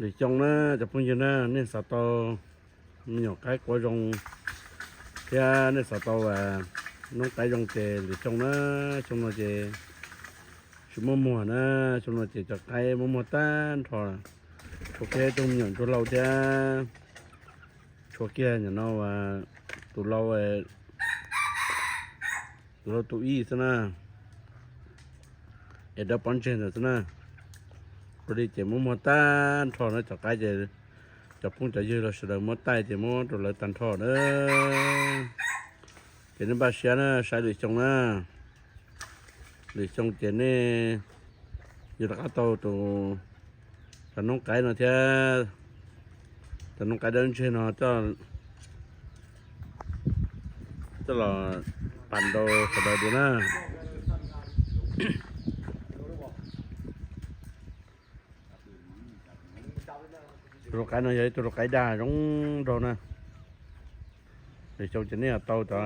Lwm xyoo na cov phooj ywg na, nej xav tau me nyuam qaib qua zoo thiab nej xav tau noob qaib zoo ces lwm xyoo na, xyoo no ces tsis muaj muag na, xyoo no ces cov qaib muaj muag tag nrho, tshuav kiag ib tug me nyuam ntsuag hlau thiab tshuav kiag nim no tus lau, tus lau tus ib xwb na, es dawb pob ntseg ntawd xwb na. Ua li ces muaj muag tag nrho na cov qaib ces cov phooj cov ywg los sawv daws muab taij ces muab rau lawv tag nrho na. Ces nej npaj siab na saib lwm xyoo na, lwm xyoo ces nej yuav rov qab tau tus, cov noob qaib no thiab cov noob qaib dawb ntseg no coj los pam rau sawv daws dua na. Tus lau qaib no yog ib tug lau qaib dag zoo nraug na. Lwm xyoo ces nej yuav tau cov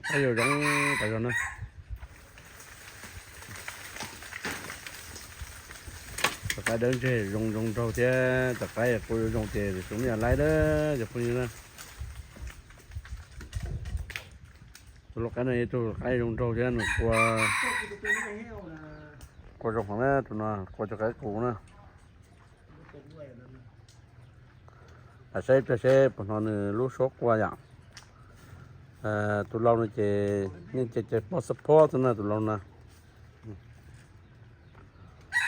qaib zoo zoo tas zog na. Cov qaib dawb ntseg zoo zoo nraug thiab cov qaib qua zoo ces lwm xyoo nej yuav laib dab cov phooj ywg na. Tus lau qaib no yog tus qaib zoo nraug thiab nws qua, qua zoo heev na, tus no qua cov qaib qus na. Saib pliag seb puas hnov nws lub suab qua yom. Tus lau no ces yeej ces pob xab phob xwb na tus lau na.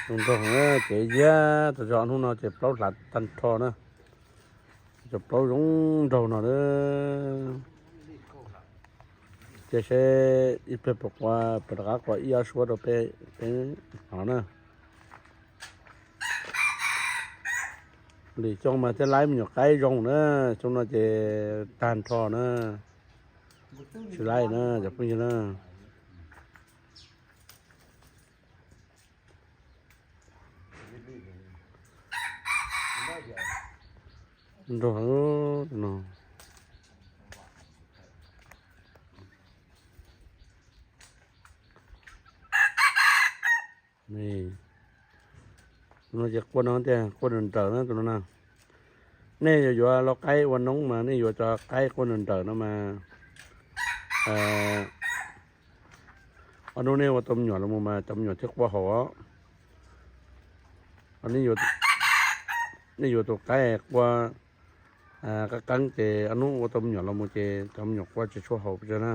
Zoo nraug na, ces yog tas zog hnub no ces plaub hlav tag nrho na. Cov plaub zoo nraug no na. Ces seb ib pliag puas qua, puas rov qab qua ib ob suab rau peb, peb hnov na. Lwm xyoo mas thiaj laib me nyuam qaib zoo na, xyoo no ces tag nrho na, tsis laib na cov phooj ywg na. Nrog no. Tus no ces qua no tiag, qua nrawm nrawm na tus no na. Nej yuav yuav lau qaib ua noob mas nej yuav cov qaib qua nrawm nrawm no mas, ob hnub nej ua tau me nyuam los mus mas cov me nyuam thiaj qua haum os. Nej yuav tus qaib qua qeeb qeeb ces ob hnub ua tau me nyuam los mus ces cov me nyuam qua tsis tshua haum pes tsawg na.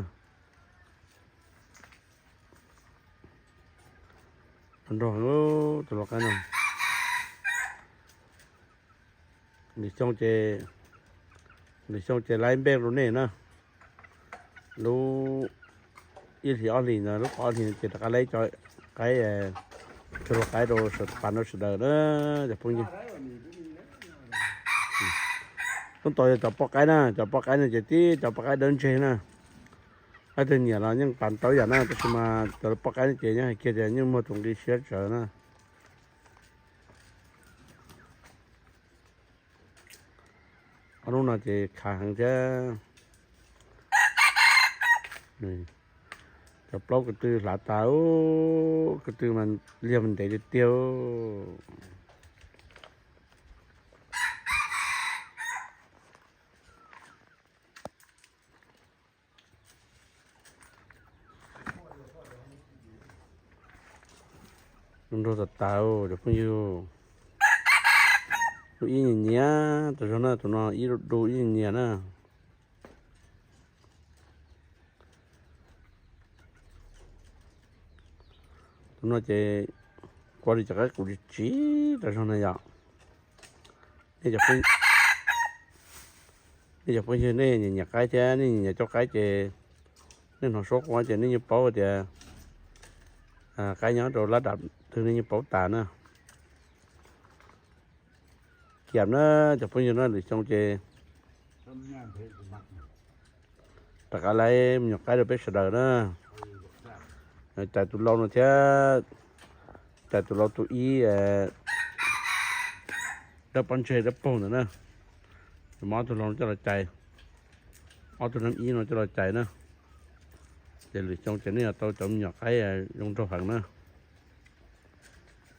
Nrog tus lau qaib no. Lwm xyoo ces, lwm xyoo ces laib npej rau nej na. Lub ib hlis ob hlis no, lub ob hlis no ces rov qab laib cov qaib, cov lau qaib rau, pas rau sawv daws na cov phooj ywg. Hnub tod yog cov poj qaib na, cov poj qaib no ces tib cov poj qaib dawb ntseg na. Leej twg nyiam los yeej pas tau yam na, tab sis mas cov poj qaib no ces yeej hais kiag tias yeej muaj tus nqi siab tsawv na. Ob hnub no ces khav heev thiab. Cov plaub ko tw hlav tas, ko tw mas liag mas ntev tiag tiag. Nrog tas tas cov phooj ywg. Dub ib nyias nyias tas zog na, tus no ib dub ib nyias nyias na. Tus no ces qua li cov qaib qus tsiv tsiv tas zog na yom. Nej cov phooj ywg nej nyiam nyiam qaib thiab nej nyiam nyiam cov qaib ces nej hnov suab qua ces nej yeej paub tias qaib nyob rau lab dam twg nej yeej paub tas na. Ciam na cov phooj ywg na, lwm xyoo ces rov qab laib me nyuam qaib rau peb sawv daws na. Cais tus lau no thiab, cais tus lau tus ib dawb pob ntseg dawb paug ntawd na. Muab ob tug lau no coj los cais, ob tug nab ib no coj los cais na. Ces lwm xyoo ces nej yuav tau cov me nyuam qaib zoo nraug heev na.